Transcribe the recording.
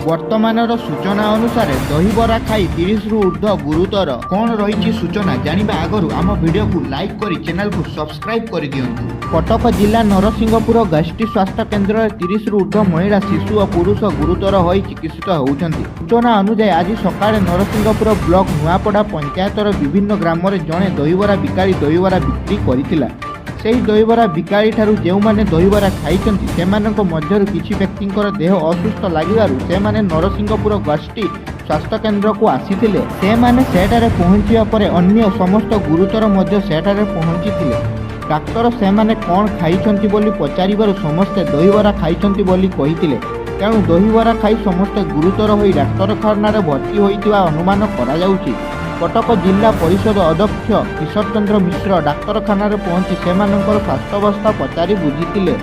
ବର୍ତ୍ତମାନର ସୂଚନା ଅନୁସାରେ ଦହିବରା ଖାଇ 30ରୁ ଉର୍ଦ୍ଧ୍ୱ ଗୁରୁତର। କ'ଣ ରହିଛି ସୂଚନା ଜାଣିବା ଆଗରୁ ଆମ ଭିଡ଼ିଓକୁ ଲାଇକ୍ କରି ଚ୍ୟାନେଲକୁ ସବସ୍କ୍ରାଇବ୍ କରିଦିଅନ୍ତୁ। କଟକ ଜିଲ୍ଲା ନରସିଂହପୁର ଗୋଷ୍ଠୀ ସ୍ୱାସ୍ଥ୍ୟ କେନ୍ଦ୍ରରେ 30ରୁ ଉର୍ଦ୍ଧ୍ୱ ମହିଳା, ଶିଶୁ ଓ ପୁରୁଷ ଗୁରୁତର ହୋଇ ଚିକିତ୍ସିତ ହେଉଛନ୍ତି। ସୂଚନା ଅନୁଯାୟୀ, ଆଜି ସକାଳେ ନରସିଂହପୁର ବ୍ଲକ ନୂଆପଡ଼ା ପଞ୍ଚାୟତର ବିଭିନ୍ନ ଗ୍ରାମରେ ଜଣେ ଦହିବରା ବିକାଳି ଦହିବରା ବିକ୍ରି କରିଥିଲା। ସେହି ଦହିବରା ବିକାଳିଠାରୁ ଯେଉଁମାନେ ଦହିବରା ଖାଇଛନ୍ତି, ସେମାନଙ୍କ ମଧ୍ୟରୁ କିଛି ବ୍ୟକ୍ତିଙ୍କର ଦେହ ଅସୁସ୍ଥ ଲାଗିବାରୁ ସେମାନେ ନରସିଂହପୁର ଗୋଷ୍ଠୀ ସ୍ୱାସ୍ଥ୍ୟକେନ୍ଦ୍ରକୁ ଆସିଥିଲେ। ସେମାନେ ସେଠାରେ ପହଞ୍ଚିବା ପରେ ଅନ୍ୟ ସମସ୍ତ ଗୁରୁତର ମଧ୍ୟ ସେଠାରେ ପହଞ୍ଚିଥିଲେ। ଡାକ୍ତର ସେମାନେ କ'ଣ ଖାଇଛନ୍ତି ବୋଲି ପଚାରିବାରୁ ସମସ୍ତେ ଦହିବରା ଖାଇଛନ୍ତି ବୋଲି କହିଥିଲେ। ତେଣୁ ଦହିବରା ଖାଇ ସମସ୍ତେ ଗୁରୁତର ହୋଇ ଡାକ୍ତରଖାନାରେ ଭର୍ତ୍ତି ହୋଇଥିବା ଅନୁମାନ କରାଯାଉଛି। କଟକ ଜିଲ୍ଲା ପରିଷଦ ଅଧ୍ୟକ୍ଷ କିଶୋର ଚନ୍ଦ୍ର ମିଶ୍ର ଡାକ୍ତରଖାନାରେ ପହଞ୍ଚି ସେମାନଙ୍କର ସ୍ୱାସ୍ଥ୍ୟାବସ୍ଥା ପଚାରି ବୁଝିଥିଲେ।